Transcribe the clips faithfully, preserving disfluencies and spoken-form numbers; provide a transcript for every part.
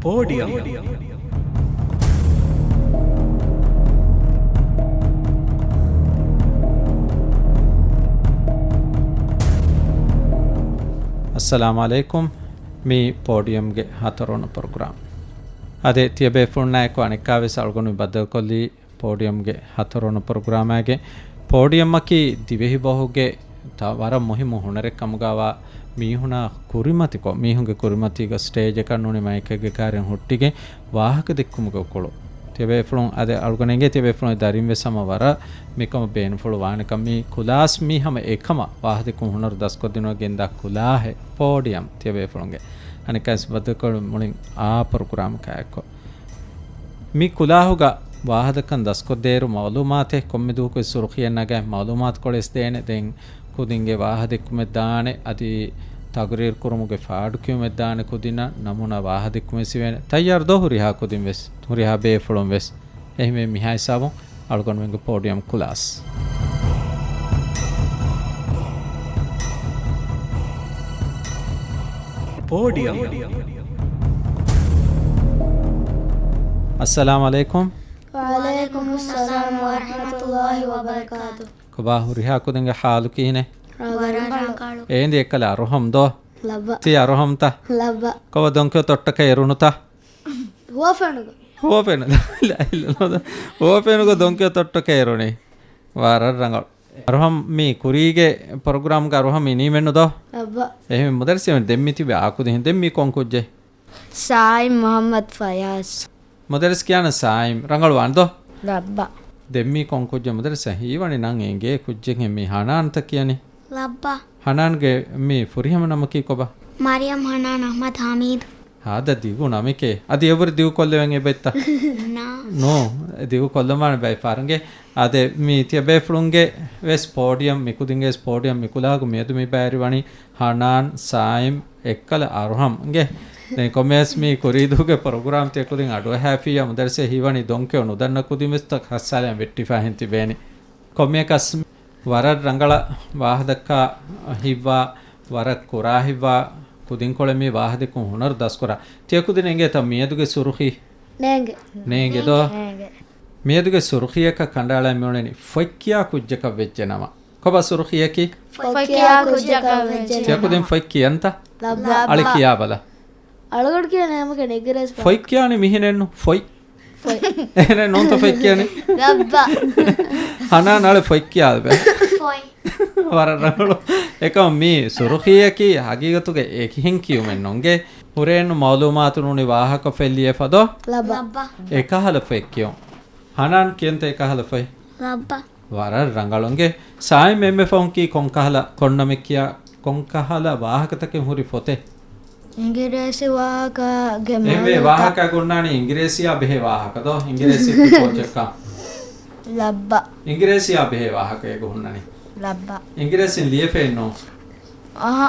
ޕޯޑިއަމް. އައްސަލާމު ޢަލައިކުމް. މީ ޕޯޑިއަމްގެ ހަތަރުވަނަ ޕްރޮގްރާމް. އާދެ، ތިޔަބޭފުޅުންނާއެކު އަނެއްކާވެސް އަޅުގަނޑު ބައްދަލުކޮށްލީ ޕޯޑިއަމްގެ ހަތަރުވަނަ ޕްރޮގްރާމާގެ. ޕޯޑިއަމްއަކީ ދިވެހި ބަހުގެ ތަ-، ވަރަށް މުހިއްމު ހުނަރެއް ކަމުގައިވާ މީހުނާ ކުރިމަތިކޮށް، މީހުންގެ ކުރިމަތީގަ ސްޓޭޖަކަށް ނޫނީ މައިކެއްގެ ކާރިން ހުއްޓިގެން ވާހަކަ ދެއްކުމުގެ ކުޅު. ތިޔަބޭފުޅުން އަދި އަޅުގަނޑު އެނގޭ ތިޔަބޭފުޅުން ދަރިން ވެސް ހަމަ ވަރަށް މިކަމަށް ބޭނުންފުޅު ވާނެކަން. މި ކުލާސް މީ ހަމަ އެކަމަށް ވާހަކަ ދެއްކުމުގެ ހުނަރު ދަސްކޮށްދިނުމަށް ގެންދާ ކުލާހެއް ޕޯޑިއަމް ތިޔަބޭފުޅުންގެ. އަނެއްކާވެސް ބައްދަލުކޮށްލަން މުޅިން އާ ޕްރޮގްރާމަކާއެއްކޮށް. މި ކުލާހުގަ ވާހަކަ ދަސްކޮށްދޭއިރު މައުލޫމާތެއް ކޮންމެ ދުވަހަކުވެސް ސުރުޚީއެއް ނަގައި މައުލޫމާތުކޮޅެއް ދޭނެ. ދެން ކުދިންގެ ވާހަކަ ދެއްކުމެއް ދާނެ، އަދި ތަގުރީރު ކުރުމުގެ ފާޑު ކިޔުމެއް ދާނެ ކުދިންނަށް ނަމޫނާ ވާހަކަ ދެއްކުމެއް ވެސް ހިވެނެ. ތައްޔާރު ދޯ ހުރިހާ ކުދިން ވެސް، ހުރިހާ ބޭފުޅުން ވެސް. އެހެންވެ މިހާ ހިސާބުން އަޅުގަނޑުމެންގެ ޕޯޑިއަމް ކުލާސް. ޕޯޑިއަމް. އައްސަލާމު ޢަލައިކުމް. ވަޢަލައިކުމުއް ސަލާމް ވަރަޙްމަތުﷲި ވަބަރަކާތު. ކޮބާ ހުރިހާ ކުދިންގެ ޙާލު ކިހިނެއް؟ ވަރަށް ރަނގަޅު. އޭނދި އެއްކަލަ އަރުހަމް ދޯ؟ ލައްބަ. ތި އަރުހަމްތަ؟ ލައްބަ. ކޮބާ ދޮންކިޔޯ ތޮއްޓަކަށް އެރުނުތަ؟ ހުވަފެނުގަ. ހުވަފެނު. ހުވަފެނުގަ ދޮންކިޔޯ ތޮއްޓަކަށް އެރުނީ. ވަރަށް ރަނގަޅު. އަރުހަމް މީ ކުރީގެ ޕްރޮގްރާމްގަ އަރުހަމް އިނީމެއްނު ދޯ؟ ލައްބަ. އެހެން މުދައްރިސް ދެން މި ތިބި އާ ކުދިން ދެން މީ ކޮން ކުއްޖެއް؟ ސާއިމް މުޙައްމަދު ފަޔާޒް. މުދައްރިސް ކިޔާނެ ސާއިމް ރަނގަޅުވާނެ ދޯ؟ ލައްބަ. ދެން މީ ކޮން ކުއްޖެއް މުދައްރިސް؟ ހީވަނީ ނަން އެނގޭ ކުއްޖެއްހެން މީ ހަނާންތަ ކިޔަނީ؟ ލައްބަ. ހަނާންގެ މީ ފުރިހަމަ ނަމަކީ ކޮބާ؟ މަރިޔަމް ހަނާން އަޙްމަދު ހަމީދު. ހާދަ ދިގު ނަމެކޭ. އަދި އެއްވުރެ ދިގު ކޮށްލެވެން އެބައްތަ؟ ނާ. ނޯ، ދިގު ކޮށްލަމާނެ ބައި ފާރުންގެ. އާދެ، މީ ތިޔަބޭފުޅުންގެ ވެސް ޕޯޑިއަމް، މި ކުދިންގެ ވެސް ޕޯޑިއަމް މި ކުލާހުގަ މިއަދު މި ބައިވެރިވަނީ ހަނާން، ސާއިމް، އެއްކަލަ އަރުހަމް ގެ. ދެން ކޮންމެވެސް މީ ކުރީދުވަހުގެ ޕްރޮގްރާމް ތިޔަ ކުދިން އަޑުއަހާފިއްޔާ މުދައްރިސް ހީވަނީ ދޮންކިޔޯ ނުދަންނަ ކުދިން ވެސް ތަ ހައްސާލައިން ވެއްޓިފަ ހެން ތިބޭނީ. ކޮންމެއަކަސް ވަރަށް ރަނގަޅަށް ވާހަކަ ހިއްވާ، ވަރަށް ކުރާ ހިއްވާ ކުދިންކޮޅެއް މި ވާހަކަ ދެއްކުން ހުނަރު ދަސްކުރާ. ތިޔަ ކުދިން އެނގޭތަ މިއަދުގެ ސުރުޚީ؟ ނޭނގެ. ނޭނގެ ދޯ؟ ނޭނގެ. މިއަދުގެ ސުރުޚީއަކަށް ކަނޑައަޅަން މިއުޅެނީ ފޮތްކިޔާ ކުއްޖަކަށް ވެއްޖެ ނަމަ. ކޮބާ ސުރުޚީއަކީ؟ ފޮތްކިޔާ ކުއްޖަކަށް ވެއްޖެ ނަމަ. ތިޔަ ކުދިން ފޮތް ކިޔަންތަ؟ ލައްބަ. އަޅި ކިޔާބަލަ. އަޅުގަޑު ކިޔަނީ ހަމަ ކެނެގްރޭސް ފޮތް. ފޮތް ކިޔާނީ މިހެނެއްނު. ފޮތް. ފޮތް. އެހެނެއް ނޫންތަ ފޮތް ކިޔަނީ؟ ލައްބަ. ހަނާން އަޅެ ފޮތް ކިޔާލަބެ. ފޮތް. ވަރަށް ރަނގަޅު. އެކަމަ މީ ސުރުޚީއަކީ ހަގީގަތުގަ އެކިހެން ކިޔުމެއް ނޫންގެ. ހުރެއެއްނު މައުލޫމާތު ނޫނީ ވާހަކަ ފޮތް ލިޔެފަ ދޯ؟ ލައްބަ. އެކަހަލަ ފޮތް ކިޔުން. ހަނާން ކިޔަންތަ އެކަހަލަ ފޮތް؟ ލައްބަ. ވަރަށް ރަނގަޅު އިނގޭ. ސާއިމް އެންމެ ފަހުން ކީ ކޮންކަހަލަ ކޮން ނަމެއް ކިޔާ، ކޮންކަހަލަ ވާހަކަތަކެއް ހުރި ފޮތެއް؟ އިނގިރޭސި ވާހަކަގެ އެންމެ މައުލޫމާތު. ވާހަކަ ގުންނާނީ އިނގިރޭސިއާ ބެހޭ ވާހަކަ ދޯ؟ އިނގިރޭސި ކޯޗަކާ. ލައްބަ. އިނގިރޭސިއާ ބެހޭ ވާހަކައެއް ހުންނަނީ. ލައްބަ. އިނގިރޭސިން ލިޔެފައެއްނު. އަހަ.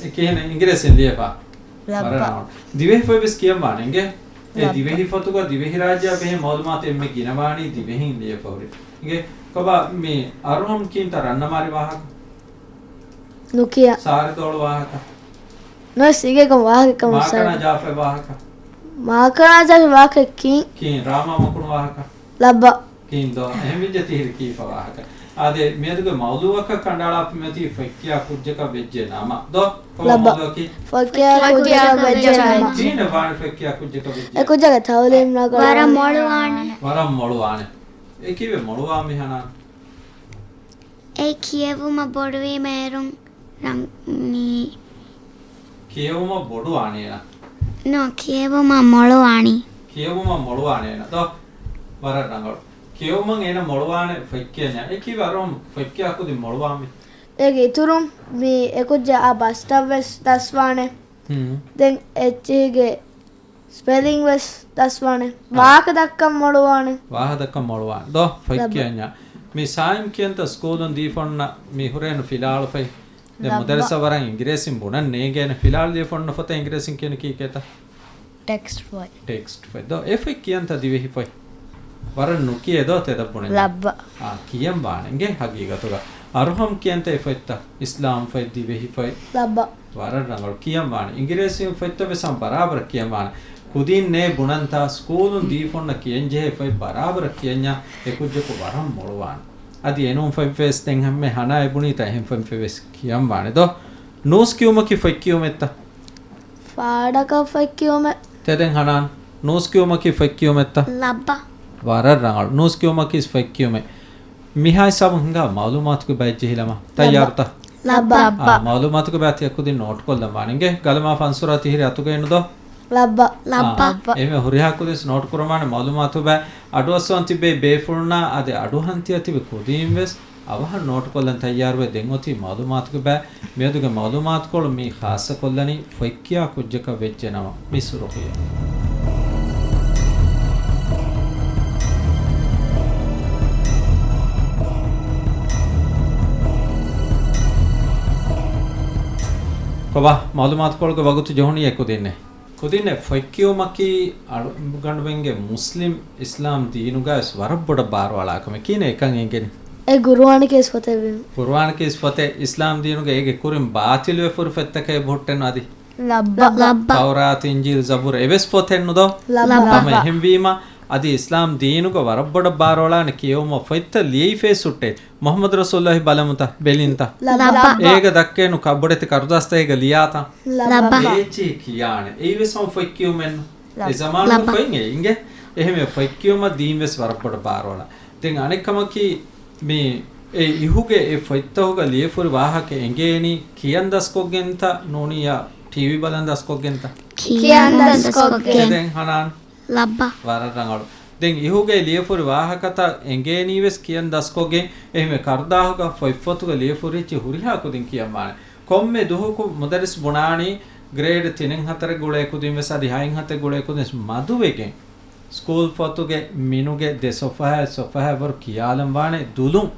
އެ ކިހިނެއް އިނގިރޭސިން ލިޔެފަ؟ ލައްބަ. ވަރަށް ރަނގަޅު. ދިވެހި ފޮތް ވެސް ކިޔަން ވާނެ އިނގޭ. އެ ލައްބަ. ދިވެހި ފޮތުގަ ދިވެހިރާއްޖެއާ ބެހޭ މައުލޫމާތު އެންމެ ގިނަވާނީ ދިވެހިން ލިޔެފަ ހުރި. އިނގޭ، ކޮބާ މި އަރުހަމް ކީންތަ ރަންނަ މާރި ވާހަކަ؟ ނުކިޔާ. ސާރި ދޯޅު ވާހަކަ؟ ނުވެސް އިނގޭ ކަމަށް ވާހަކަ ކަމަށް މާކަނާ ސާރި. ޖާފަރް ވާހަކަ؟ މާކަނާ ޖާފަރް ވާހަކަ ކީން؟ ކީން ރާމާ މަކުނު ވާހަކަ؟ ލައްބަ. ކީން ދޯ؟ އެހެން ވިއްޖެ ތިހިރި ކީފަ ވާހަކަ. އާދެ، މިއަދުގެ މައުޟޫޢަކަށް ކަނޑައަޅާފަ މިއޮތީ ފޮތްކިޔާ ކުއްޖަކަށް ވެއްޖެ ނަމަ. ދޯ؟ ކޮބާ ލައްބަ. މައުޟޫޢަކީ؟ ފޮތްކިޔާ ކުއްޖަކަށް ވެއްޖެ ނަމަ. ކީނެއް ވާނެ ފޮތްކިޔާ ކުއްޖަކަށް ވެއްޖެ؟ އެ ކުއްޖާގެ ތައުލީމް ރަނގަޅު. ވަރަށް މޮޅުވާނެ. ވަރަށް މޮޅުވާނެ. އެ ކީއްވެ މޮޅުވާ މި ހަނާން؟ އެ ކިޔެވުމަށް ބޮޑުވީމަ އޭރުން ރަނގަޅީ. ކިޔެވުމަށް ބޮޑުވާނީ އޭނަ. ނޯ، ކިޔެވުމަށް މޮޅުވާނީ. ކިޔެވުމަށް މޮޅުވާނީ އޭނަ. ދޯ، ވަރަށް ރަނގަޅު. ކިޔެވުމަށް އޭނަ މޮޅުވާނެ ފޮތްކިޔަންޏާ. އެ ކީއްވެ އަރުހަމް ފޮތްކިޔާ ކުދިން މޮޅުވާ މި؟ އޭގެ އިތުރުން މި އެ ކުއްޖާ އާ ބަސްތައް ވެސް ދަސްވާނެ. ހުން. ދެން އެއްޗެހިގެ ސްޕެލިން ވެސް ދަސްވާނެ. އާ. ވާހަކަ ދައްކަން މޮޅުވާނެ. ވާހަކަ ދައްކަން މޮޅުވާނެ. ދޯ، ފޮތް ލައްބަ. ކިޔަންޏާ. މި ސާއިމް ކިޔަންތަ ސްކޫލުން ދީފަ އޮންނަ މި ހުރޭނު ފިލާވަޅު ފޮތް؟ ދެން ލައްބަ. މުދައްރިސަށް ވަރަށް އިނގިރޭސިން ބުނަން ނޭނގޭނެ. ފިލާވަޅު ދީފަ އޮންނަ ފޮތަށް އިނގިރޭސިން ކިޔަނީ ކީކޭތަ؟ ޓެކްސްޓް ފޮތް. ޓެކްސްޓް ފޮތް. ދޯ، އެ ފޮތް ކިޔަންތަ ދިވެހި ފޮތް؟ ވަރަށް ނުކިޔޭ ދޯ ތެދަށް ބުނެ. ލައްބަ. އާ، ކިޔަން ވާނެ. އިނގޭ ހަގީގަތުގަ. އަރުހަމް ކިޔަންތަ އެ ފޮތްތައް؟ އިސްލާމް ފޮތް، ދިވެހި ފޮތް. ލައްބަ. ވަރަށް ރަނގަޅު ކިޔަން ވާނެ. އިނގިރޭސި ފޮތްތައް ވެސް ހަމަ ބަރާބަރަށް ކިޔަން ވާނެ. ކުދީން ނޭ ބުނަންތާ، ސްކޫލުން ދީފުންނަށް ކިޔަންޖެހޭ ފޮތް ބަރާބަރަށް ކިޔަންޏާ އެކުއްޖަކު ވަރަށް މޮޅުވާނެ. އަދި އެނޫން ފޮތްވެސް ދެން ހަމެ ހަނާ އެބުނީތާ އެހެން ފޮތްވެސް ކިޔަން ވާނެ ދޯ؟ ނޫސް ކިޔުމަކީ ފޮތް ކިޔުމެއްތަ؟ ފާޑަކަށް ފޮތް ކިޔުމެއް. ތެދެން ހަނާން، ނޫސް ކިޔުމަކީ ފޮތް ކިޔުމެއްތަ؟ ލައްބަ. ވަރަށް ރަނގަޅު. ނޫސް ކިޔުމަކީ ފޮތް ކިޔުމެއް. މިހާ ހިސާބުން ހިނގާ މައުލޫމާތުގެ ބައެއް ޖެހިލަމާ. ތައްޔާރުތަ؟ ލައްބަ. އާ، މައުލޫމާތުގެ ބައި ތިޔަ ކުދިން ނޯޓް ކޮށްލަން ވާނެ. އިނގޭ، ގަލަމާ ފަންސުރާ ތިހިރީ އަތުގައިނު ދޯ؟ ލައްބަ. ލައްބަ. އާ، އެހެންވެ ހުރިހާ ކުދިން ނޯޓް ކުރަމާނެ މައުލޫމާތު ބައި. އަޑުއައްސަވަން ތިބޭ ބޭފުޅުންނާ އަދި އަޑުއަހަން ތިޔަ ތިބި ކުދީން ވެސް އަވަހަށް ނޯޓުކޮށްލަން ތައްޔާރުވެ ދެން އޮތީ މައުލޫމާތުގެ ބައި. މިއަދުގެ މައުލޫމާތުކޮޅު މީ ޚާއްޞަކޮށްލަނީ ފޮތްކިޔާ ކުއްޖަކަށް ވެއްޖެނަމަ މިސްރުޚިޔަ. ކޮބާ މައުލޫމާތުކޮޅުގެ ވަގުތު ޖެހުނީ އެ ކުދިންނޭ؟ ކުދިންނެ ފޮތްކިޔުމަކީ އަޅުގަނޑުމެންގެ މުސްލިމް އިސްލާމް ދީނުގައިވެސް ވަރަށް ބޮޑަށް ބާރުއަޅާ ކަމެއް ކިހިނެއް އެކަން އެނގެނީ؟ އެ ގުރުއާން ކީސް ފޮތެއް ވީމަ. ގުރުއާން ކީސް ފޮތެއް އިސްލާމް ދީނުގެ އޭގެ ކުރިން ބާތިލުވެފަ ހުރި ފޮތްތަކެއް އެބަހުއްޓެއްނު އަދި؟ ލައްބަ. ލައްބަ. ތައުރާތު، އިންޖީލް، ޒަބޫރު އެވެސް ފޮތެއްނު ދޯ؟ ލައްބަ. ހަމަ އެހެންވީމަ އަދި އިސްލާމް ދީނުގަ ވަރަށް ބޮޑަށް ބާރުއަޅާނެ ކިޔެވުމަށް ފޮތްތައް ލިޔެވިފައި ހުއްޓޭ. މުޙައްމަދު ރަސޫލުއްލާހި ބަލަމުތަ؟ ބެލިންތަ؟ ލައްބަ. އޭގަ ދައްކޭނު ކަ-، ބޮޑެތި ކަރުދާސްތައް އޭގަ ލިޔާތަ؟ ލައްބަ. އޭޗި ކިޔާނެ. އެއީވެސް ހަމަ ފޮތްކިޔުމެއްނު. އެ ޒަމާނުގެ ފޮތް އެ އިނގޭ. އެހެންވެ ފޮތްކިޔުމަށް ދީންވެސް ވަރަށް ބޮޑަށް ބާރުއަޅާ. ދެން އަނެއް ކަމަކީ މި އެ އިހުގެ އެ ފޮތްތަކުގަ ލިޔެފަ ހުރި ވާހަކަ އެނގޭނީ ކިޔަން ދަސްކޮށްގެންތަ ނޫނިއްޔާ ޓީވީ ބަލަން ދަސްކޮށްގެންތަ؟ ކިޔަން ދަސްކޮށްގެން. ދެން ހަނާން. ލައްބަ. ވަރަށް ރަނގަޅު. ދެން އިހުގައި ލިޔެފަ ހުރި ވާހަކަތައް އެނގޭނީވެސް ކިޔަން ދަސްކޮށްގެން. އެހެންވެ ކަރުދާހުގަ ފޮތްފޮތުގަ ލިޔެފަ ހުރި އެއްޗެއް ހުރިހާ ކުދިން ކިޔަން ވާނެ. ކޮންމެ ދުވަހަކު މުދައްރިސް ބުނާނީ ގްރޭޑް ތިނެއް ހަތަރެއް ގުޅޭ ކުދިން ވެސް އަދި ހައެއް ހަތެއް ގުޅޭ ކުދިން ވެސް މަދުވެގެން ސްކޫލް ފޮތުގެ މިނުގެ ދެ ސޮފަހާއެއް ސޮފަހާއަށްވަރު ކިޔާލަން ވާނެ ދުލުން.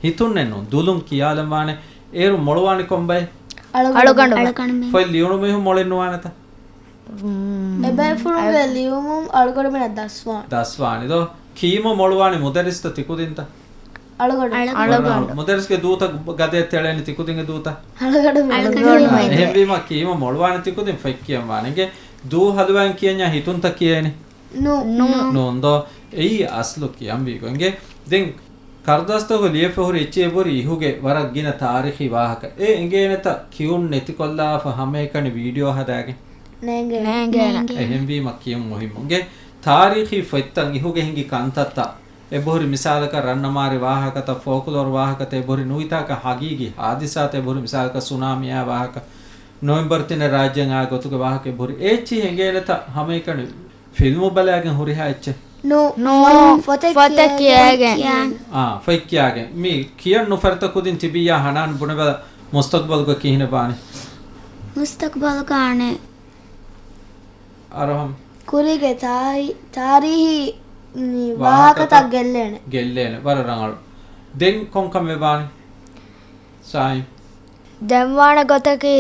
ހިތުންނެއްނު، ދުލުން ކިޔާލަން ވާނެ. އޭރު މޮޅުވާނެ ކޮންބައެއް؟ އަޅުގަނޑު. އަޅުގަނޑު. ފޮތް ލިޔުނު މީހުން މޮޅެއް ނުވާނެތަ؟ އެބޭފުޅުންގެ ލިޔުމުން އަޅުގަނޑުމެނަށް ދަސްވާނެ. ދަސްވާނެ ދޯ؟ ކީމަ މޮޅުވާނެ މުދައްރިސްތައް ތިކުދިންތަ؟ އަޅުގަނޑު. އަޅުގަނޑު. މުދައްރިސްގެ ދޫތައް ގަދަޔަށް ތެޅޭނެ ތިކުދިންގެ ދޫތައް؟ އަޅުގަނޑު. އެހެންވީމަ ކީމަ މޮޅުވާނެ ތިކުދިން ފޮތް ކިޔަން ވާނެ. އިނގޭ ދޫ ހަލުވާން ކިޔަންޏާ ހިތުންތަ ކިޔޭނެ؟ ނޫ. ނޫ. ނޫން ދޯ؟ އެއީ އަސްލު ކިޔަންވީ ގޮތް. އިނގޭ ދެން ކަރުދާސްތަކުގަ ލިޔެފަ ހުރި އެއްޗެއް އެބަހުރި އިހުގެ ވަރަށް ގިނަ ތާރީޚީ ވާހަކަ. އެ އެނގޭނެތަ ކިޔުން ނެތިކޮށްލާފަ ހަމައެކަނި ވީޑިއޯ ހަދާގެން؟ ނޭނގޭނެ. ނޭނގޭނެ. ނޭނގޭނެ. އެހެންވީމަ ކިޔުން މުހިއްމު. އިނގޭ ތާރީޚީ ފޮތްތައް އިހުގެ ހިނގި ކަންތައްތައް އެބަހުރި މިސާލަކަށް ރަންނަމާރި ވާހަކަތައް، ފޯކްލޯރް ވާހަކަތައް އެބަހުރި ނުވިތާކަށް ހަގީގީ ހާދިސާތައް އެބަހުރި މިސާލަކަށް ސުނާމީއާ ވާހަކަ، ނޮވެމްބަރު ތިނެއް ރާއްޖެއަށް އާ ގޮތުގެ ވާހަކަ އެބަހުރި. އޭޗި އެނގޭނެތަ ހަމައެކަނި ފިލްމު ބަލާގެން ހުރިހާ އެއްޗެއް؟ ނޫ. ނޫ. ފޮތެއް ފޮތެއް ކިޔައިގެން. ކިޔައިގެން. އާ، ފޮތް ކިޔާގެން. މި ކިޔަން ނުފަރިތަ ކުދިން ތިބިއްޔާ ހަނާން ބުނެބަލަ މުސްތަޤްބަލުގަ ކިހިނެއް ވާނެ؟ މުސްތަޤްބަލުގަ އަނެއް އަރަހަމް. ކުރީގެ ތާރީ-، ތާރީހީ، މި، ވާހަކަތައް ވާހަކަތައް ގެއްލޭނެ. ގެއްލޭނެ. ވަރަށް ރަނގަޅު. ދެން ކޮން ކަމެއް ވާނެ؟ ސާއި. ދެން ވާނެ ގޮތަކީ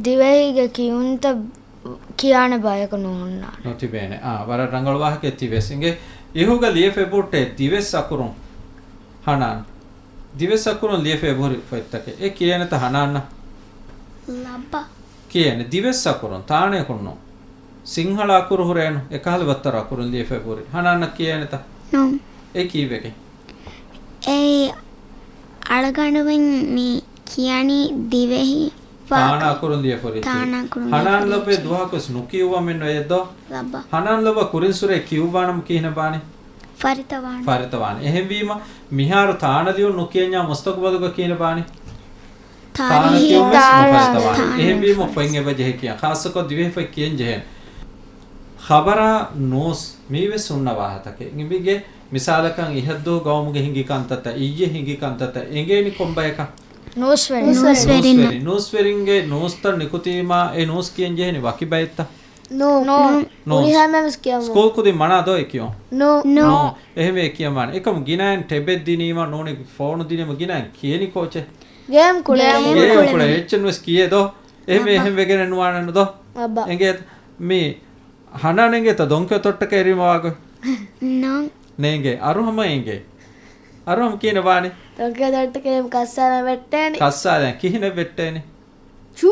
ދިވެހީގެ ކިޔުންތައް ކިޔާނެ ބަޔަކު ނުހުންނާނެ. ނުތިބޭނެ. އާ، ވަރަށް ރަނގަޅު ވާހަކައެއް ތި ވެސް އިނގޭ. އިހުގަ ލިޔެފަ އެބަހުއްޓޭ ދިވެސް އަކުރުން. ހަނާން. ދިވެސް އަކުރުން ލިޔެފަ އެބަހުރި ފޮތްތަކެއް. އެ ކިޔޭނެތަ ހަނާންނަށް؟ ލައްބަ. ކިޔޭނެ ދިވެސް އަކުރުން، ތާނަޔަކުން ނޫން. ސިންހަޅަ އަކުރު ހުރޭނު، އެކަހަލަ ވައްތަރު އަކުރުން ލިޔެފަ އެބަހުރި. ހަނާންނަށް ކިޔޭނެތަ؟ ނޫން. އެ ކީއްވެގެން؟ އެއީ އަޅުގަނޑުމެން މި ކިޔަނީ ދިވެހި ތާނަ އަކުރުން ލިޔެފަ ހުރި ތާނަ އަކުރުން ލިޔެފަ ހުރި. ހަނާން ލައްބަ ދުވަހަކުވެސް ނުކިޔުއްވަމެއްނު އެއްދޯ؟ ލައްބަ. ހަނާން ލައްބަ ކުރިން ސުރެ ކިޔުއްވާނަމަ ކިހިނެއް ވާނެ؟ ފަރިތަވާނެ. ފަރިތަވާނެ. އެހެންވީމަ، މިހާރު ތާނަ ލިޔުން ނުކިޔަންޏާ މުސްތަޤުބަލުގަ ކިހިނެއް ވާނެ؟ ތާނަ ތާރީޚީ ކިޔުން ވެސް ތާރީޚީ ނުފަރިތަވާނެ. ތާރީޚީ އެހެންވީމަ، ތާރީޚީ ފޮތް އެބަ ޖެހޭ ކިޔަން. ޚާއްޞަކޮށް ދިވެހި ފޮތް ކިޔަން ޖެހޭނެ. ޚަބަރާ ނޫސް މީވެސް ހުންނަ ވާހަތަކެއް. އިނގޭ މިސާލަކަށް އިހަށްދޫ ގައުމުގެ ހިނގި ކަންތައްތައް، އިއްޔެ ހިނގި ކަންތައްތައް އެނގޭނި ކޮންބަޔަކަށް؟ ނޫސްވެރިން. ނޫސްވެރިން. ނޫސްވެރިން. ނޫސްވެރިންގެ ނޫސްތައް ނިކުތީމާ އެ ނޫސް ކިޔަން ޖެހޭނީ ވަކި ބައެއްތަ؟ ނޫ. ނޫ. ނޫސް. ހުރިހާ މެމްސް ކިޔަމު. ސްކޫލް ކުދިން މަނާ ދޯ އެ ކިޔުން؟ ނޫ. ނޫ. ނޫ. އެހެންވެ ކިޔަން ވާނެ. އެކަމު ގިނައިން ޓެބެއް ދިނީމަ ނޫނީ ފޯނު ދިނީމަ ގިނައިން ކިޔެނީ ކޯޗެއް؟ ގޭމް ކުޅެ. ގޭމް ގޭމް ކުޅެ. ކުޅެ. އެއްޗެއް ނުވެސް ކިޔޭ ދޯ. އެހެންވެ އެއްބަ. އެހެން ވެގެނެއް ނުވާނެ ނު ދޯ. އެއްބަ. އެނގޭ މި ހަނާން އެނގޭތަ ދޮންކޮއެ ތޮއްޓަކަށް އެރީމަ ވާގޮތް؟ ނޯ. ނޭނގޭ. އަރު ހަމަ އެނގޭ. އަރު ހަމަ ކިހިނެއް ވާނެ؟ ދޮންކޮއެ ތޮއްޓަކަށް އެރީމަ ކައްސާލަން ވެއްޓޭނެ. ކައްސާލަން ކިހިނެއް ވެއްޓޭނެ؟ ޗޫ.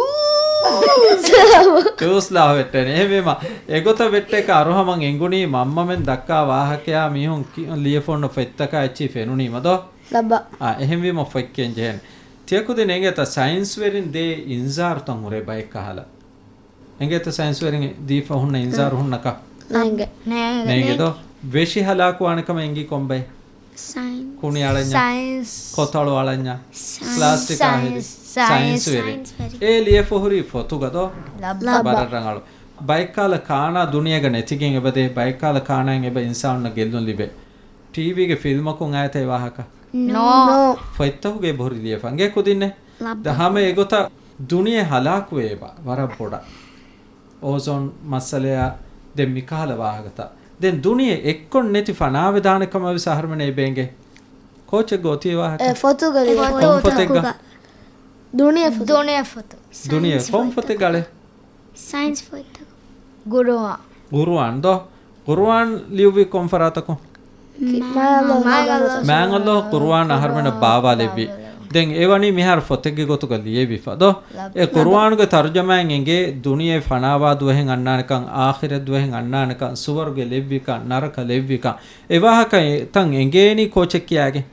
ޓޫސްލާ ވެއްޓޭނެ. އެހެންވީމަ، އެގޮތަށް ވެއްޓޭކަށް އަރުހަމަން އެނގުނީ މަންމަމެން ދައްކާ ވާހަކަޔާ މީހުން ކި-، ލިޔެފަ ހުންނަ ފޮތްތަކާ އެއްޗިހި ފެނުނީމަ ދޯ؟ ލައްބަ. އާ، އެހެންވީމަ ފޮތް ކިޔަން ޖެހޭނެ. ތިޔަކުދިން އެނގޭތަ ސައިންސްވެރިން ދޭ އިންޒާރުތައް ހުރޭ ބައެއް ކަހަލަ؟ އެނގޭތަ ސައިންސްވެރިން ދީފަ ހުންނަ އިންޒާރު ހުންނަކަ؟ ނޭނގެ. ނޭނގެ. ނޭނގެ ދޯ؟ ވެށި ހަލާކުވާނެ ކަމަށް އެނގީ ކޮންބައެއް؟ ސައިންސް. ކުނި އަޅަންޏާ؟ ސައިންސް. ކޮތަޅު އަޅަންޏާ؟ ސައިންސް. ޕްލާސްޓިކާ ހެދި؟ ސައިންސް. ސައިންސްވެރިން. ސައިންސްވެރިން. އޭ ލިޔެފަ ހުރީ ފޮތުގަ ދޯ؟ ލައްބަ. ބަރަށް ރަނގަޅު. ބައެއްކާލަ ކާނާ ދުނިޔޭގަ ނެތިގެން އެބަދޭ، ބައެއްކާލަ ކާނާއިން އެބަ އިންސާނުންނަށް ގެއްލުން ލިބޭ. ޓީވީގެ ފިލްމަކުން އާއެތަ އެ ވާހަކަ؟ ނޯ. ނޯ. ފޮތްތަކުގަ އެބަހުރި ލިޔެފަ. އިނގޭ ކުދިންނޭ؟ ލައްބަ. ދަ ހަމަ އެގޮތަށް ދުނިޔެ ހަލާކުވޭ އެބަ ވަރަށް ބޮޑަށް. އޯޒޯން މައްސަލަޔާ ދެން މިކަހަލަ ވާހަކަތައް. ދެން ދުނިޔެ އެއްކޮށް ނެތި ފަނާވެދާނެ ކަމަށް ވެސް އަހަރުމެން އެބަ އެނގޭ. ކޯޗެއްގަ އޮތީ އެ ވާހަކަ؟ އެ ފޮތުގަ ލިޔެ. ކޮން ފޮތެއްގަ؟ ދުނިޔެ ފޮތު. ދުނިޔެ ފޮތު. ދުނިޔެ ސައިންސް ކޮން ފޮތެއްގަ އަޅެ؟ ސައިންސް ފޮތްތަކު. ގުރުއާން. ގުރުއާން ދޯ؟ ގުރުއާން ލިޔުއްވީ ކޮން ފަރާތަކުން؟ މާތް ﷲ. މާތް ﷲ ޤުރުއާން އަހަރުމެނަށް ބާވާލެއްވި. ދެން އެވަނީ މިހާރު ފޮތެއްގެ ގޮތުގަ ލިޔެވިފަ ދޯ؟ އެ ޤުރުއާނުގެ ތަރުޖަމާއިން އެނގޭ ދުނިޔެ ފަނާވާ ދުވަހެއް އަންނާނެކަން، އާޚިރަތް ދުވަހެއް އަންނާނެކަން، ސުވަރުގެ ލެއްވިކަން، ނަރަކަ ލެއްވިކަން. އެ ވާހަކަ އެތަން އެނގޭނީ ކޯޗެއް ކިޔާގެން؟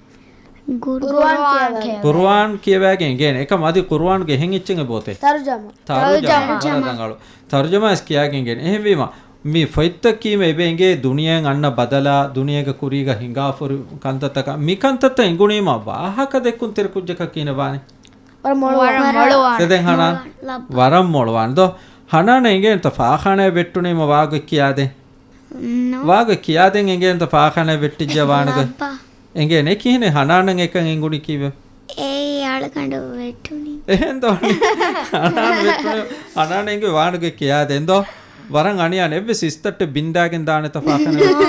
ޤުރުއާން ޤުރުއާން ކިޔަވައިގެން. ޤުރުއާން ކިޔަވައިގެން އެނގޭނެ. އެކަމް އަދި ޤުރުއާންގެ އެހެން އެއްޗެއް އެބައޮތޭ؟ ތަރުޖަމާ. ތަރުޖަމާ. ތަރުޖަމާ. ވަރަށް ރަނގަޅު. ތަރުޖަމާ ވެސް ކިޔާގެން އެނގޭނެ. އެހެންވީމަ، މި ފޮތްތައް ކީމަ އެބަ އެނގޭ ދުނިޔެއަށް އަންނަ ބަދަލާ، ދުނިޔޭގަ ކުރީގަ ހިނގާފަ ހުރި ކަންތައްތަކަށް. މި ކަންތައްތައް އެނގުނީމަ ވާހަކަ ދެއްކުންތެރި ކުއްޖަކަށް ކިހިނެއް ވާނެ؟ ވަރަށް މޮޅުވާނެ. ވަރަށް މޮޅުވާނެ. ތެދެއް ހަނާން. މޮޅުވާނެ. ލައްބަ. ވަރަށް މޮޅުވާނެ ދޯ. ހަނާން އެނގޭނެތަ ފާޚާނާއަށް ވެއްޓުނީމަ ވާގޮތް ކިޔާދޭން؟ ނޯ. ވާގޮތް ކިޔާދޭން އެނގޭނެތަ ފާޚާނާއަށް ވެއްޓިއްޖެ ވާނެގޮތް؟ ލައްބަ. އެނގޭނެ ކިހިނެއް ހަނާން އެކަން އެނގުނީ ކީއްވެ؟ އެއީ އަޅުގަނޑު ވެއްޓުނީ. އެހެން ދޯ. ހަނާން ވެއްޓުނީ. ހަނާން އެނގި ވާނެގޮތް ކިޔާދޭން ދޯ. ވަރަށް އަނިޔާނެ. އެއްވެސް އިސްތައްޓެއް ބިންދާގެން ދާނެތަ ފާޚާނާއަށް؟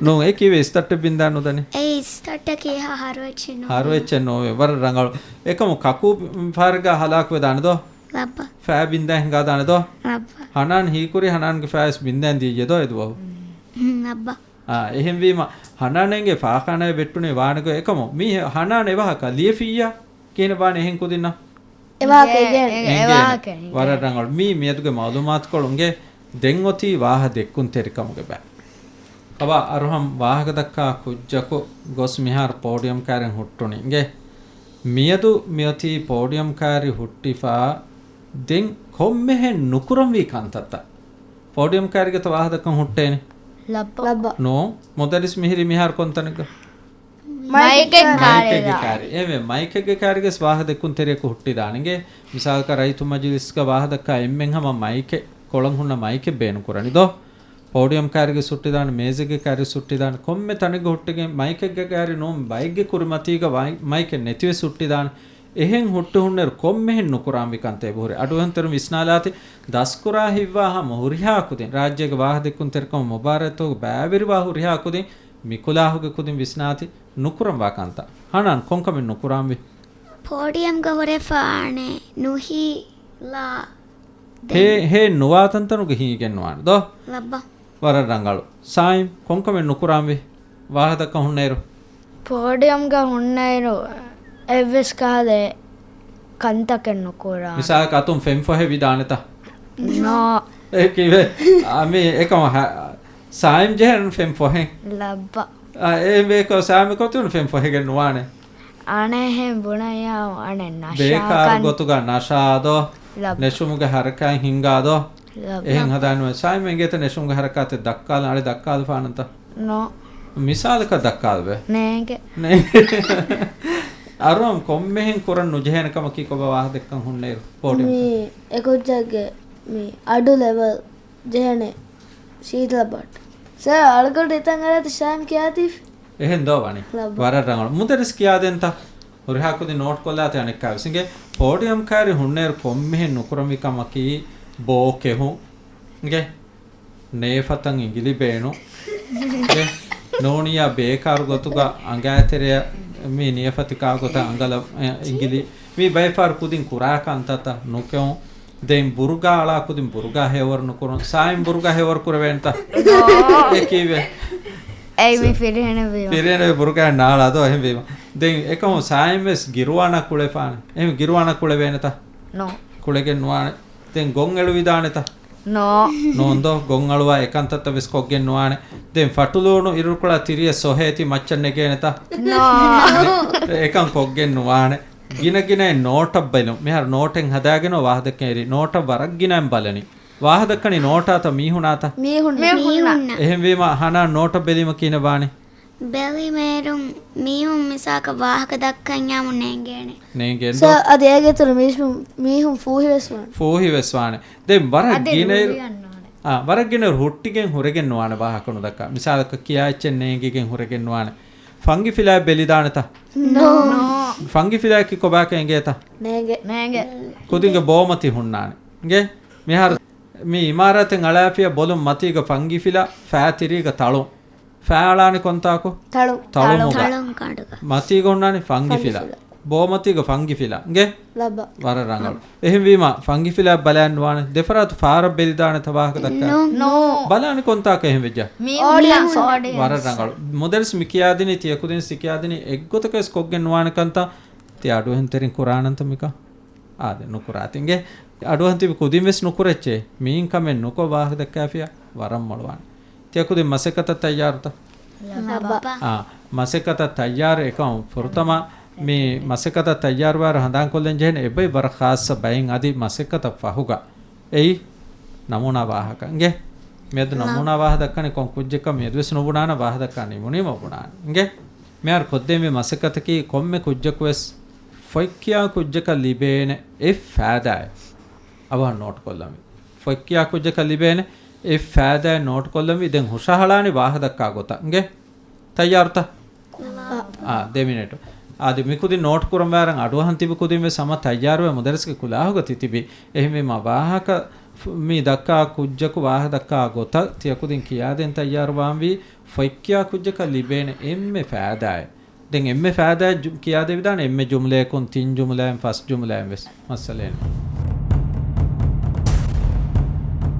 ނޫން. އެ ކީއްވެ އިސްތައްޓެއް ބިންދާ ނުދަނީ؟ އެ އިސްތައްޓަކީ ހަ-، ހަރު އެއްޗެއް ނޫން. ހަރު އެއްޗެއް ނޯވޭ. ވަރަށް ރަނގަޅު. އެކަމު ކަކޫ ފާރެއްގަ ހަލާކުވެދާނެ ދޯ؟ ލައްބަ. ފައި ބިންދާ ހިނގާދާނެ ދޯ؟ ލައްބަ. ހަނާން ހީކުރީ ހަނާންގެ ފައިސް ބިންދާ ދިޔައީ ދޯ އެދުވަހު؟ ހުން، ލައްބަ. އާ، އެހެންވީމަ، ހަނާން އެނގޭ ފާޚާނާއަށް ވެއްޓުނީ ވާނެގޮތް އެކަމު، މީ ހަނާން އެވާހަކަ ލިޔެފިއްޔާ ކިހިނެއް ވާނެ އެހެން ކުދިންނަށް؟ އެވާހަކަ އެ، އެނގޭނެ. އެ، އެ އެނގޭނެ. ވާހަކަ އެނގޭނެ. ވަރަށް ރަނގަޅު. މީ މިއަދުގެ މަޢުލޫމާތުކޮޅު އިނގޭ. ދެން އޮތީ ވާހަ ދެއްކުންތެރިކަމުގެ ބައި. ކަބާ އަރުހަމް ވާހަކަ ދައްކާ ކުއްޖަކު ގޮސް މިހާރު ޕޯޑިއަމް ކާރިން ހުއްޓުނީ އިނގޭ. މިއަދު މިއޮތީ ޕޯޑިއަމް ކާރި ހުއްޓިފާ ދެން ކޮންމެހެން ނުކުރަންވީ ކަންތައްތައް. ޕޯޑިއަމް ކާރިގެތަ ވާހަ ދައްކަން ހުއްޓޭނެ؟ ލައްބަ. ލައްބަ. ނޫން. މުދައްރިސް މިހިރީ މިހާރު ކޮންތަނެއްގަ؟ މައިކެއްގެ މައިކެއްގެ ކާރި. ކާރި. އެވެ، މައިކެއްގެ ކާރިގެސް ވާހަ ދެއްކުން ތެރެއަކު ހުއްޓިދާނެ އިނގޭ. މިސާލަކަށް ރައްޔިތު މަޖިލިސްގަ ވާހަ ދައްކާ އެންމެން ހަމަ މައިކެއް، ކޮޅަށް ހުންނަ މައިކެއް ބޭނުން ކުރަނީ ދޯ؟ ޕޯޑިއަމް ކާރިގެސް ހުއްޓިދާނެ، މޭޒެއްގެ ކާރިގެސް ހުއްޓިދާނެ، ކޮންމެ ތަނެއްގަ ހުއްޓިގެން މައިކެއްގެ ކާރި ނޫން ބައެއްގެ ކުރިމަތީގަ ވައި-، މައިކެއް ނެތިވެސް ހުއްޓިދާނެ. އެހެން ހުއްޓި ހުންނައިރު ކޮންމެހެން ނުކުރާންވި ކަންތައް އެބަހުރި. އަޑުއެހުންތެރިން ވިސްނާލާތި، ދަސްކުރާ ހިތްވާ ހަމަ ހުރިހާ ކުދިން، ރާއްޖޭގެ ވާހަ ދެއްކުންތެރިކަމަށް މުބާރާތްތަކުގަ ބައިވެރިވާ ހުރިހާ ކުދިން، މިކުލާހުގެ ކުދިން ވިސްނާތި ނުކުރަންވާ ކަންތައް. ހަނާން ކޮންކަމެއް ނުކުރާންވީ؟ ޕޯޑިއަމްގަ ހުރެފާނެ ނުހީލާ ހޭ، ހޭ ނުވާ ތަންތަނުގަ ހީގެން ނުވާނެ ދޯ؟ ލައްބަ. ވަރަށް ރަނގަޅު. ސާއިމް، ކޮންކަމެއް ނުކުރާންވީ؟ ވާހަ ދައްކަން ހުންނައިރު؟ ޕޯޑިއަމްގަ ހުންނައިރު އެއްވެސް ކަހަލަ ކަންތަކެއް ނުކުރާނެ. މިސާލަކަށް އަތުން ފެން ފޮހެވިދާނެތަ؟ ނޯ. އެ ކީއްވެ؟ އަ، މީ އެކަމަ ހަ-، ސާއިމް ޖެހޭނު ފެން ފޮހެން. ލައްބަ. އާ، އެ ބޭކޯ ސާމި ކޮތުން ފެން ފޮހެގެން ނުވާނެ. އަނެއްހެން ބުނައްޔާ އަނެއް ނަޝާ ބޭކާރު ކަން. ގޮތުގަ ނަޝާދޯ، ލައްބަ. ނެށުމުގެ ހަރަކާތް ހިންގާދޯ. ލައްބަ. އެހެން ހަދާނުވެ. ސާއިމް އެނގޭތަ ނެށުމުގެ ހަރަކާތެއް ދައްކާލަން، އަޅެ ދައްކާލަފާނަންތަ؟ ނޯ. މިސާލަކަށް ދައްކާލަބެ. ނޭނގެ. ނޭނގެ. އަރުވަން ކޮންމެހެން ކުރަން ނުޖެހޭނެ ކަމަކީ ކޮބާ ވާހަ ދެއްކަން ހުންނައިރު ޕޯޑިއަމް؟ މީ އެކުއްޖެއްގެ މި އަޑު ލެވެލް ޖެހޭނެ ޝީތަލަ ބަޓް. ސާ، އަޅުގަނޑު ހިތަށް އަރާތި ޝާމް ކިޔާތީ. އެހެން ދޯ ވަނީ. ލައްބަ. ވަރަށް ރަނގަޅު. މުދައްރިސް ކިޔާދޭންތަ؟ ހުރިހާ ކުދިން ނޯޓް ކޮށްލާތި އަނެއްކާވެސް. އިނގޭ ޕޯޑިއަމް ކާރި ހުންނައިރު ކޮންމެހެން ނުކުރަންވީ ކަމަކީ ބޯ ކެހުން. އިނގޭ ނޭފަތަށް އިނގިލި ބޭނުން. އިނގޭ ނޫނިއްޔާ ބޭކާރު ގޮތުގަ އަނގައިތެރެއަށް މި ނިޔަފަތި ކާ ގޮތަށް އަނގަލަށް، އެ، އިނގިލި. މީ ބައެއް ފަހަރު ކުދިން ކުރާ ކަންތައްތައް ނުކެހުން. ދެން ބުރުގާ އަޅާ ކުދިން ބުރުގާ ހެޔޮވަރު ނުކުރުން. ސާއިމް ބުރުގާ ހެޔޮވަރު ކުރެވޭނެތަ؟ އެ ކީއްވެ؟ އެއީ މި ފިރިހެނެއް ވީމަ. ފިރިހެނެއް ބުރުގާ ނާޅާ ދޯ އެހެން ވީމަ. ދެން އެކަމު ސާއިމް ވެސް ގިރުވާނާ ކުޅެފާނެ. އެހެން ގިރުވާނާ ކުޅެވޭނެތަ؟ ނޯ. ކުޅެގެން ނުވާނެ. ދެން ގޮން އެޅުވިދާނެތަ؟ ނޯ. ނޯންދޯ، ގޮން އަޅުވާ އެކަންތައްތައް ވެސް ކޮށްގެން ނުވާނެ. ދެން ފަޓުލޫނު އިރުކޮޅާ ތިރިއަށް ސޮހޭތި މައްޗަށް ނެގޭނެތަ؟ ނޯ. އެކަން ކޮށްގެން ނުވާނެ. ގިނަ ގިނައިން ނޯޓަށް ބެލުން. މިހާރު ނޯޓެއް ހަދާގެން ވާހަދަކަ އެރި. ނޯޓަށް ވަރަށް ގިނައިން ބަލަނީ. ވާހަދަކަނި ނޯޓާތަ މީހުނާތަ؟ މީހުން. މީހުންނަށް. އެހެންވީމަ ހަނާ ނޯޓަށް ބެލީމަ ކިހިނެއް ވާނީ؟ ބެލިމޭރުން މީހުން މިސާކަށް ވާހަކަ ދައްކަންޏާމު ނޭނގޭނެ. ނޭނގޭން ސަ-، ދޯ؟ އަދި އޭގެ އިތުރު މީސްމު-، މީހުން ފޫހިވެސް ވާނެ. ފޫހިވެސް ވާނެ. ދެން ވަރަށް އަދި ގިނައިރު-، ރުޅިއަންނާނެ. އާ، ވަރަށް ގިނައިރު ހުއްޓިގެން ހުރެގެން ނުވާނެ ވާހަކަ ނުދައްކާ. މިސާލަކަށް ކިޔާ އެއްޗެއް ނޭނގިގެން ހުރެގެން ނުވާނެ. ފަންގިފިލާ ބެލިދާނެތަ؟ ނޯ. ނޯ. ފަންގިފިލާއަކީ ކޮބާކަށް އެނގޭތަ؟ ނޭނގެ. ނޭނގެ. ކުދިންގެ ބޯމަތި ހުންނާނެ. އިނގޭ؟ މިހާރު މި އިމާރާތެއް އަޅާފިޔަ ބޮލުން މަތީގަ ފަންގިފިލާ ފައި ތިރީގަ ތަޅު. ފައި އަޅާނެ ކޮންތާކު؟ ތަޅު. ތަޅުމުގަ. ތަޅުން ކަނޑުގަ. މަތީގަ ހުންނާނެ ފަންގިފިލާ. ފަންގިފިލާ. ބޯމަތީގަ ފަންގިފިލާ. އިނގޭ؟ ލައްބަ. ވަރަށް ރަނގަޅު. އެހެންވީމަ، ފަންގިފިލާ ބަލައިން ނުވާނެ. ދެފަރާތު ފާރަށް ބެލިދާނެތަ ވާހަކަ ދައްކާ؟ ނޯ. ނޯ. ބަލާނެ ކޮންތާކަށް އެހެން ވެއްޖާ؟ މީ އޮޑިއަންސް. އޮޑިއަންސް. ވަރަށް ރަނގަޅު. މުދައްރިސް މި ކިޔާދިނީ ތިޔަ ކުދިން ސި ކިޔާދިނީ އެއްގޮތަކަށް ވެސް ކޮށްގެން ނުވާނެ ކަންތައް. ތި އަޑުއެހުންތެރިން ކުރާނަންތަ މިކަން؟ އާދެ، ނުކުރާތި. އިނގޭ؟ އަޑުއަހަން ތިބި ކުދިން ވެސް ނުކުރައްޗޭ. މިއިން ކަމެއް ނުކޮށް ވާހަކަ ދައްކާފިޔާ ވަރަށް މޮޅުވާނެ. ތިޔަ ކުދިން މަސައްކަތަށް ތައްޔާރުތަ؟ ލައްބަ. އާ، މަސައްކަތަށް ތައްޔާރު އެކަމު ފުރަތަމަ މި މަސައްކަތަށް ތައްޔާރުވާއިރު ހަނދާންކޮށްލަން ޖެހޭނެ އެބައި ވަރަށް ޚާއްޞަ ބައެއް އަދި މަސައްކަތަށް ފަހުގަ އެއީ ނަމޫނާ ވާހަކަ. އިނގޭ؟ މިއަދު ނަމޫނާ ވާހަކަ ދައްކަނީ ކޮން ކުއްޖެއްކަން މިއަދުވެސް ނުބުނާނަ، ވާހަކަ ދައްކާ ނިމުނީމަ ބުނާނެ. އިނގޭ؟ މިހާރު ކޮށްދޭންވީ މަސައްކަތަކީ ކޮންމެ ކުއްޖަކުވެސް ފޮތްކިޔާ ކުއްޖަކަށް ލިބޭނެ އެއް ފައިދާއެއް އަވަހަށް ނޯޓުކޮށްލަންވީ. ފޮތްކިޔާ ކުއްޖަކަށް ލިބޭނެ އެއް ފައިދާއެއް ނޯޓުކޮށްލަންވީ. ދެން ހުށަހަޅާނީ ވާހަކަ ދައްކާ ގޮތަށް. އިނގޭ؟ ތައްޔާރުތަ؟ އާ، ދެ މިނެޓު. އާދެ، މި ކުދިން ނޯޓު ކުރަން ވާއިރަށް އަޑުއަހަން ތިބި ކުދިން ވެސް ހަމަ ތައްޔާރުވެ މުދައްރިސްގެ ކުލާހުގަ ތިތިބި. އެހެންވީމަ ވާހަކަ ފު-، މި ދައްކާ ކުއްޖަކު ވާހަކަ ދައްކާ ގޮތަށް ތިޔަ ކުދިން ކިޔާދޭން ތައްޔާރުވާންވީ ފޮތްކިޔާ ކުއްޖަކަށް ލިބޭނެ އެންމެ ފައިދާއެއް. ދެން އެންމެ ފައިދާއެއް ޖު-، ކިޔާދެވިދާނެ އެންމެ ޖުމްލަޔަކުން ތިން ޖުމްލައިން ފަސް ޖުމްލައިން ވެސް. މައްސަލައެއް ނެތް.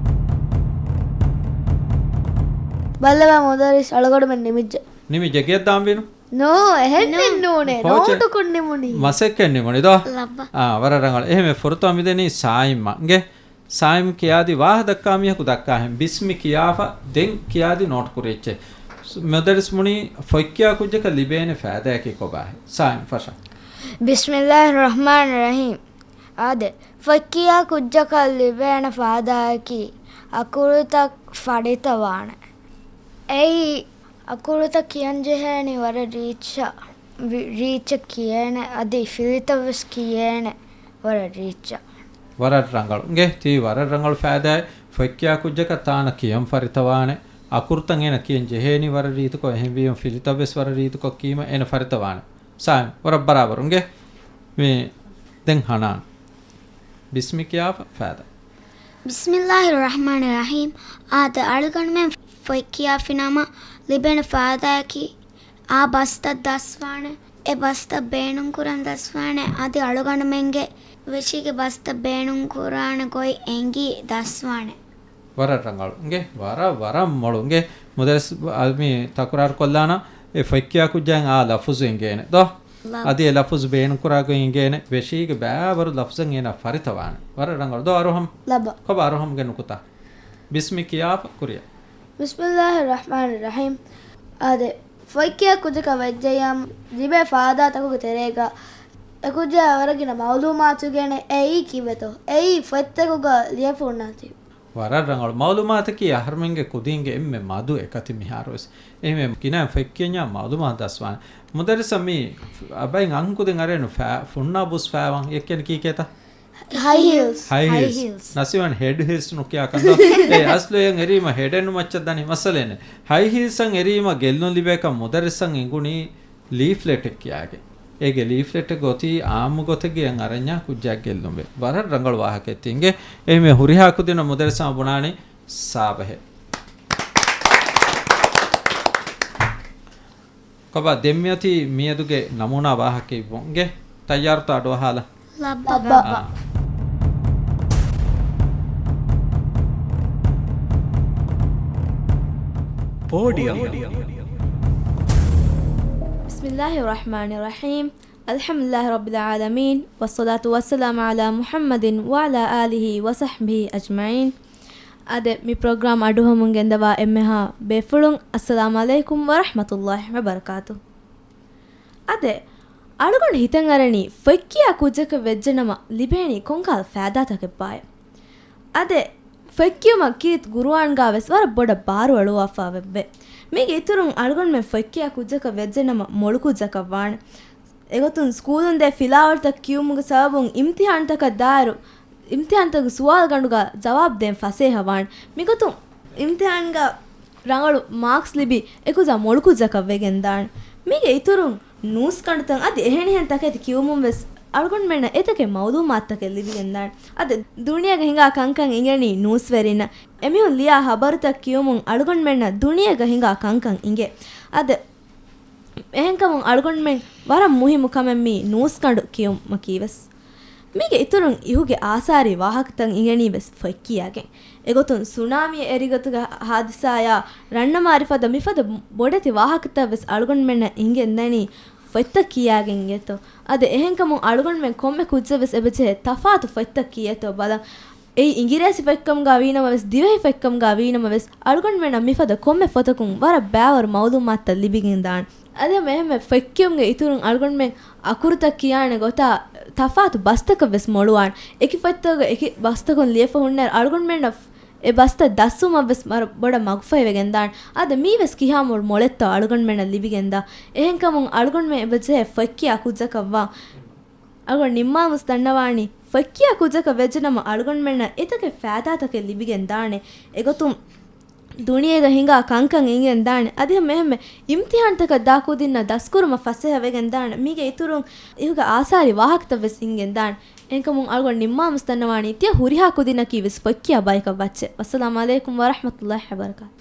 ބައްލަވާ މުދައްރިސް އަޅުގަނޑުމެން ނިމިއްޖެ. ނިމިއްޖެ ގެއަށް ދާންވީނު؟ ނޯ، އެހެން ނޫނޭ. ކޯޗެއް. ނޯޓުކުން ނިމުނީ. މަސައްކަތް ނިމުނީ ދޯ؟ ލައްބަ. އާ، ވަރަށް ރަނގަޅު. އެހެންވެ ފުރަތަމަ މިދެނީ ސާއިމްއަށް. އިނގޭ؟ ސާއިމް ކިޔާދި ވާހަކަ ދައްކާ މީހަކު ދައްކާހެން. ބިސްމި ކިޔާފަ ދެން ކިޔާދި ނޯޓު ކުރިއްޖެ. މުދައްރިސް ބުނީ ފޮތްކިޔާ ކުއްޖަކަށް ލިބޭނެ ފައިދާއަކީ ކޮބާހެން؟ ސާއިމް ފަށަ. ބިސްމިއްލާހި ރަޙްމާނި ރަޙީމް. އާދެ، ފޮތްކިޔާ ކުއްޖަކަށް ލިބޭނެ ފައިދާއަކީ އަކުރުތައް ފަރިތަވާނެ. އެއީ އަކުރުތައް ކިޔަން ޖެހޭނީ ވަރަށް ރީއްޗަށް، ވި-، ރީއްޗަށް ކިޔޭނެ، އަދި ފިލިތައް ވެސް ކިޔޭނެ ވަރަށް ރީއްޗަށް. ވަރަށް ރަނގަޅު. އިނގޭ، ތީ ވަރަށް ރަނގަޅު ފައިދާއެއް. ފޮތްކިޔާ ކުއްޖަކަށް ތާނަ ކިޔަން ފަރިތަވާނެ. އަކުރުތައް އޭނަ ކިޔަން ޖެހޭނީ ވަރަށް ރީތިކޮށް، އެހެންވީމަ ފިލިތައް ވެސް ވަރަށް ރީތިކޮށް ކީމަ އޭނަ ފަރިތަވާނެ. ސާއިމް، ވަރަށް ބަރާބަރު. އިނގޭ، މި ދެން ހަނާން. ބިސްމި ކިޔާފަ ފައިދާ. ބިސްމިއްލާހި ރަޙްމާނި ރަޙީމް. އާދެ، އަޅުގަނޑުމެން ފޮތް ކިޔާފިނަމަ ލިބޭނެ ފައިދާއަކީ، އާ ބަސްތައް ދަސްވާނެ، އެ ބަސްތައް ބޭނުންކުރަން ދަސްވާނެ، އަދި އަޅުގަނޑުމެންގެ ވެށީގެ ބަސްތައް ބޭނުންކުރާނެ ގޮތް އެނގި ދަސްވާނެ. ވަރަށް ރަނގަޅު. އިނގޭ، ވަރަށް، ވަރަށް މޮޅު. އިނގޭ، މުދައްރިސް އަ، މި ތަކުރާރު ކޮށްލާނަ، އެ ފޮތްކިޔާ ކުއްޖާއިން އާ ލަފުޒު އެނގޭނެ ދޯ؟ ލަ. އަދި އެ ލަފުޒު ބޭނުންކުރާ ގޮތް އެނގޭނެ، ވެށީގެ ބައިވަރު ލަފުޒެއް އޭނާ ފަރިތަވާނެ. ވަރަށް ރަނގަޅު. ދޯ އަރުހަމް؟ ލަބަ. ކޮބާ އަރުހަމްގެ ނުކުތާ؟ ބިސްމި ކިޔާފަ ކުރިއަށް. ބިސްމިއްލާހި ރަޙްމާނި ރަޙީމް. އާދެ، ފޮތްކިޔާ ކުއްޖަކަށް ވެއްޖެއްޔާމު، ލިބޭ ފާދާ ތަކުގެ ތެރޭގަ އެކުއްޖާ ވަރަށް ގިނަ މައުލޫމާތު ގެނެ އެއީ ކީއްވެތޯ؟ އެއީ ފޮތްތަކުގަ ލިޔެފަ ހުންނާތީ. ވަރަށް ރަނގަޅު. މައުލޫމާތަކީ އަހަރުމެންގެ ކުދީންގެ އެންމެ މަދު އެކަތި މިހާރުވެސް. އެހެންވެ، ގިނައިން ފޮތްކިޔަންޏާ މައުލޫމާތު ދަސްވާނެ. މުދައްރިސަށް މި އަބައިން އަން ކުދިން އަރޭނު ފަ-، ފުންނާ ބުސް ފައިވަން އެއްކެން ކީކޭތަ؟ ހައި ހީލްސް. ހައި ހީލްސް. ހައި ހީލްސް. ނަސީމަން ހެޑް ހީލްސް ނުކިޔާ ކަންތޯ؟ އޭ އަސްލު އެއަށް އެރީމަ ހެޑެއް ނު މައްޗަށް ދަނީ މައްސަލައެއް ނެތް. ހައި ހީލްސްއަށް އެރީމަ ގެއްލުން ލިބޭކަން މުދައްރިސަށް އެނގުނީ ލީފްލެޓެއް ކިޔާގެން. އޭގެ ލީފްލެޓެއްގަ އޮތީ އާއްމު ގޮތެއްގައި އަރަންޏާ ކުއްޖާ ގެއްލުންވޭ. ވަރަށް ރަނގަޅު ވާހަކައެއް ތިންގެ. އެހެންވެ ހުރިހާ ކުދިންނަށް މުދައްރިސަށް ބުނާނީ ސާބަހެއް. ކޮބާ ދެން މިއޮތީ މިއަދުގެ ނަމޫނާ ވާހަކަ އިއްވުން. އިނގޭ، ތައްޔާރުތޯ އަޑުއަހާލަން؟ ލައްބަ. ލައްބަ. އާ. ޕޯޑިއަމް. ބިސްމިއްލާހި ރަޙްމާނި ރަޙީމް. އަލްޙަމްދުލިއްލާހި ރައްބިލް ޢާލަމީން، ވައްޞަލާތު ވައްސަލާމު ޢަލާ މުޙައްމަދިން ވަޢަލާ އާލިހި ވަޞަޙްބިހި އަޖްމަޢީން. އާދެ، މި ޕްރޮގްރާމް އަޑުއަހަމުން ގެންދަވާ އެންމެހާ ބޭފުޅުން، އައްސަލާމު ޢަލައިކުމް ވަރަޙްމަތުﷲި ވަބަރަކާތު. އާދެ، އަޅުގަނޑު ހިތަށް އަރަނީ ފޮތްކިޔާ ކުއްޖަކަށް ވެއްޖެނަމަ ލިބޭނީ ކޮންކަހަލަ ފައިދާތަކެއްބާއޭ. އާދެ، ފޮތްކިޔުމަށް ކީރިތި ގުރުއާންގާވެސް ވަރަށް ބޮޑަށް ބާރުއަޅުވާފައިވެއްވޭ. މީގެ އިތުރުން އަޅުގަނޑުމެން ފޮތްކިޔާ ކުއްޖަކަށް ވެއްޖެނަމަ މޮޅުކުއްޖަކަށް ވާނެ. އެގޮތުން ސްކޫލުން ދޭ ފިލާވަޅުތައް ކިޔުމުގެ ސަބަބުން އިމްތިޙާންތަކަށް ދާއިރު، އިމްތިޙާންތަކުގެ ސުވާލުގަނޑުގަ ޖަވާބު ދޭން ފަސޭހަވާނެ. މިގޮތުން އިމްތިޙާންގަ ރަނގަޅު މާކްސް ލިބި އެކުއްޖާ މޮޅުކުއްޖަކަށް ވެގެންދާނެ. މީގެ އިތުރުން ނޫސްގަނޑުތައް އަދި އެހެނިހެން ތަކެތި ކިޔުމުން ވެސް އަޅުގަނޑުމެންނަށް އެތަކެއް މައުލޫމާތުތަކެއް ލިބިގެންދާނެ. އަދި ދުނިޔޭގަ ހިނގާ ކަންކަން އިނގެނީ ނޫސްވެރިންނަށް. އެމީހުން ލިޔާ ހަބަރުތައް ކިޔުމުން އަޅުގަނޑުމެންނަށް ދުނިޔޭގަ ހިނގާ ކަންކަން އިނގޭ. އަދި އެހެންކަމުން އަޅުގަނޑުމެން ވަރަށް މުހިއްމު ކަމެއް މީ ނޫސްގަނޑު ކިޔުމަކީ ވެސް. މީގެ އިތުރުން އިހުގެ އާސާރީ ވާހަކަތައް އިނގެނީ ވެސް ފޮތްކިޔާގެން. އެގޮތުން ސުނާމީ އެރިގަތުގެ ހާދިސާޔާ ރަންނަމާރި ފަދަ މިފަދަ ބޮޑެތި ވާހަކަތައް ވެސް އަޅުގަނޑުމެންނަށް އިނގެންދަނީ ފޮތްތައް ކިޔާގެން އިނގޭތޯ. އަދި އެހެންކަމުން އަޅުގަނޑުމެން ކޮންމެ ކުއްޖެއް ވެސް އެބަޖެހޭ ތަފާތު ފޮތްތައް ކިޔޭތޯ ބަލަން. އެއީ އިނގިރޭސި ފޮތްކަމުގަ ވީނަމަ ވެސް، ދިވެހި ފޮތްކަމުގަ ވީނަމަ ވެސް، އަޅުގަނޑުމެންނަށް މިފަދަ ކޮންމެ ފޮތަކުން ވަރަށް ބައިވަރު މައުލޫމާތުތައް ލިބިގެންދާނެ. އަދި ހަމަ އެހެންމެ ފޮތްކިޔުމުގެ އިތުރުން އަޅުގަނޑުމެން އަކުރުތައް ކިޔާނެ ގޮތާ ތަފާތު ބަސްތަކަށް ވެސް މޮޅުވާނެ. އެކި ފޮތްތަކުގަ އެކި ބަސްތަކުން ލިޔެފަ ހުންނައިރު އަޅުގަނޑުމެންނަށް އެ ބަސްތައް ދަސްވުމަށް ވެސް ވަރަށް ބޮޑަށް މަގުފަހިވެގެންދާނެ. އާދެ، މީ ވެސް ކިހާ މޮޅު މޮޅެއްތޯ އަޅުގަނޑުމެންނަށް ލިބިގެންދާ. އެހެންކަމުން އަޅުގަނޑުމެން އެބަޖެހޭ ފޮތްކިޔާ ކުއްޖަކަށްވާން. އަޅުގަނޑު ނިންމާލަމުން ދަންނަވާނީ، ފޮތްކިޔާ ކުއްޖަކަށް ވެއްޖެނަމަ އަޅުގަނޑުމެންނަށް އެތަކެއް ފައިދާތަކެއް ލިބިގެން ދާނެ. އެގޮތުން ދުނިޔޭގަ ހިނގާ ކަންކަން އިނގެން ދާނެ. އަދި ހަމަ އެހެންމެ އިމްތިޙާންތަކަށް ދާ ކުދިންނަށް ދަސްކުރުމަށް ފަސޭހަވެގެން ދާނެ. މީގެ އިތުރުން އިހުގެ އާސާރީ ވާހަކަތައް ވެސް އިނގެން ދާނެ. އެހެންކަމުން އަޅުގަނޑު ނިންމާލަމުން ދަންނަވާނީ، ތިޔަ ހުރިހާ ކުދިންނަކީ ވެސް ފޮތްކިޔާ ބަޔަކަށް ވައްޗޭ. ވައްސަލާމު ޢަލައިކުމް ވަރަޙްމަތުﷲި ވަބަރަކާތު.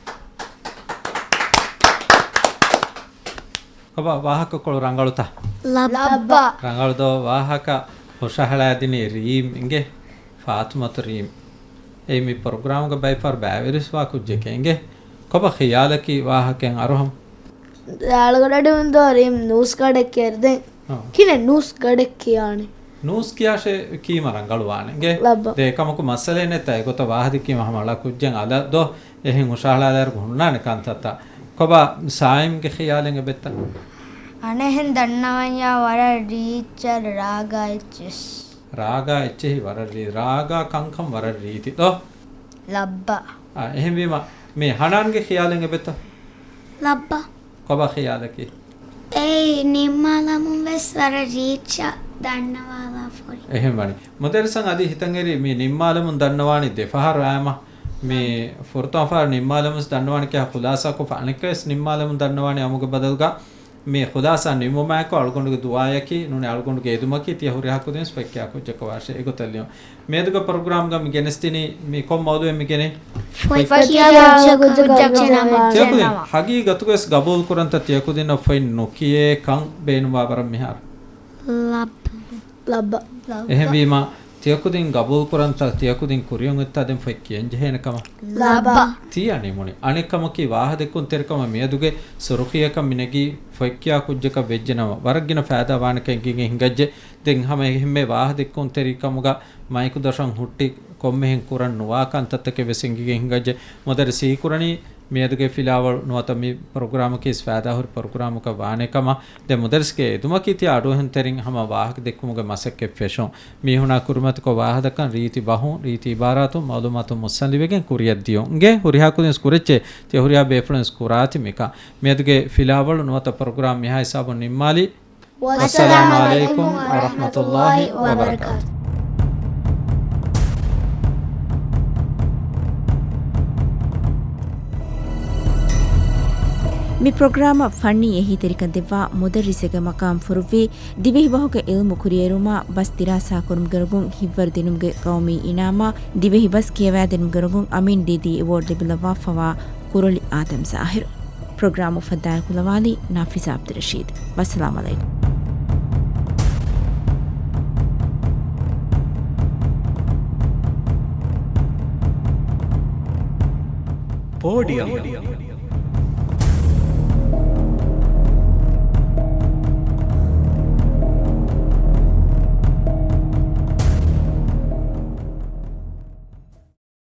ކޮބާ ވާހަކަކޮޅު ރަނގަޅުތަ؟ ލައްބަ. ރަނގަޅުދޯ ވާހަކަ ހުށަހަޅައިދިނީ ރީމް އިނގޭ، ފާތުމަތު ރީމް. އެއީ މި ޕްރޮގްރާމްގަ ބައިފަހަރު ބައިވެރިވެސްވާ ކުއްޖެކޭ އިނގޭ. ކޮބާ ޚިޔާލަކީ ވާހަކައިން އަރުހަމް؟ އަޅުގަނޑުމެން ދޯ ރީމް ނޫސް ގަޑެއް ކެއްދެން. އާ. ކިހިނެއް ނޫސް ގަޑެއް ކިޔާނެ؟ ނޫސް ކިޔާށޭ ކީމަ ރަނގަޅުވާނެ އިނގޭ. ލައްބަ. ދޭ އެކަމަކު މައްސަލައެއް ނެތްތަ؟ އެގޮތަށް ވާހަކަ ދެއްކީމަ ހަމަ އަޅާ ކުއްޖެއް އަލަށް ދޯ. އެހެން ހުށަހަޅާލާއިރު ހުންނާނެ ކަންތައްތައް. ކޮބާ ސާއިމްގެ ޚިޔާލެއް އެބެއްތަ؟ އަނެއްހެން ދަންނަވަންޏާ ވަރަށް ރީއްޗަށް ރާގާ އެއްޗިސް. ރާގާ އެއްޗެހި ވަރަށް ރީ-، ރާގާ ކަންކަން ވަރަށް ރީތި ދޯ. ލައްބަ. އާ، އެހެންވީމަ މި ހަނާންގެ ޚިޔާލެއް އެބެއްތަ؟ ލައްބަ. ކޮބާ ޚިޔާލަކީ؟ އެއީ ނިންމާލަމުން ވެސް ވަރަށް ރީއްޗަށް ދަންނަވާލާފަ ހުރި. އެހެން ވަނީ. މުދައްރިސަށް އަދި ހިތަށް އެރި މި ނިންމާލަމުން ދަންނަވާނީ ދެ ފަހަރު އާމަ. މި ފުރަތަމަ ފަހަރު ނިންމާލަމުން ދަންނަވާނީ ކިހާ ޚުލާސާކޮށްފަ އަނެއްކާވެސް ނިންމާލަމުން ދަންނަވާނީ އަމުގެ ބަދަލުގަ މި ޚުލާސާ ނިމުމާއެކު އަޅުގަނޑުގެ ދުޢާޔަކީ ނޫނީ އަޅުގަނޑުގެ އެދުމަކީ ތިޔަ ހުރިހާ ކުދިން ވެސް ފޮތްކިޔާ ކުއްޖަކަށް ވާށޭ. އެގޮތަށް ލިޔުން. މިއަދުގެ ޕްރޮގްރާމްގަ މި ގެނެސްދިނީ މި ކޮން މައުޟޫއެއް މި ގެނެ؟ ފޮތްކިޔާ ކުއްޖަކު ޖެނަމަ. ތިޔަކުދިން ހަގީގަތުގަވެސް ގަބޫލު ކުރަންތަ ތިޔަކުދިންނަށް ފޮތް ނުކިޔޭ ކަން ބޭނުންވާ ވަރަށް މިހާރު؟ ލައްބަ. ލައްބަ. އެހެންވީމަ، ތިޔަކުދިން ގަބޫލު ކުރަންތަ ތިޔަކުދިން ކުރިޔަށް އޮތްތާ ދެން ފޮތް ކިޔަން ޖެހޭނެ ކަމަށް؟ ލައްބަ. ތިޔަ ނިމުނީ. އަނެއް ކަމަކީ ވާހަދެއްކުންތެރިކަމަށް މިއަދުގެ ސުރުޚީއަކަށް މިނެގީ ފޮތްކިޔާ ކުއްޖަކަށް ވެއްޖެނަމަ، ވަރަށްގިނަ ފައިދާ ވާނެކަން އެނގިގެން ހިނގައްޖެ. ދެން ހަމަ އެހެންމެ ވާހަދެއްކުންތެރިކަމުގަ މައިކު ދޮށަށް ހުއްޓި ކޮންމެހެން ކުރަން ނުވާ ކަންތައްތަކެއް ވެސް އެނގިގެން ހިނގައްޖެ. މުދައްރިސް ހީކުރަނީ މިއަދުގެ ފިލާވަޅު ނުވަތަ މި ޕްރޮގްރާމަކީ ވެސް ފައިދާހުރި ޕްރޮގްރާމަކަށް ވާނެ ކަމަށް. ދެން މުދައްރިސްގެ އެދުމަކީ ތިޔަ އަޑުއެހުންތެރިން ހަމަ ވާހަކަ ދެއްކުމުގެ މަސައްކަތް ފެށުން. މީހުނާ ކުރިމަތިކޮށް ވާހަކަދައްކަން ރީތި ބަހުން، ރީތި އިބާރާތުން، މައުލޫމާތު މުއްސަނދިވެގެން ކުރިއަށް ދިޔުން. އިނގޭ ހުރިހާ ކުދިން ވެސް ކުރައްޗޭ. ތިޔަ ހުރިހާ ބޭފުޅުން ވެސް ކުރާތި މިކަން. މިއަދުގެ ފިލާވަޅު ނުވަތަ ޕްރޮގްރާމް މިހާ ހިސާބުން ނިންމާލީ. ވައްސަލާމު ޢަލައިކުމް ވަރަޙްމަތުﷲި ވަބަރަކާތުހު. މި ޕްރޮގްރާމަށް ފަންނީ އެހީތެރިކަން ދެއްވާ މުދައްރިސެއްގެ މަޤާމް ފުރުއްވީ، ދިވެހި ބަހުގެ ޢިލްމު ކުރިއެރުމާ ބަސް ދިރާސާކުރުމުގެ ރޮނގުން ހިތްވަރު ދިނުމުގެ ޤައުމީ އިނާމާ، ދިވެހި ބަސް ކިޔަވައިދިނުމުގެ ރޮނގުން އަމީން ދީދީ އެވޯޑް ލިބިލައްވާފަވާ ކުރޮޅި އާދަމް ޒާހިރު. ޕްރޮގްރާމް އުފައްދާ ކުލަވާލީ ނާފިޒާ ޢަބްދުއްރަޝީދު. ވައްސަލާމު ޢަލައިކުމް. ޕޯޑިއަމް.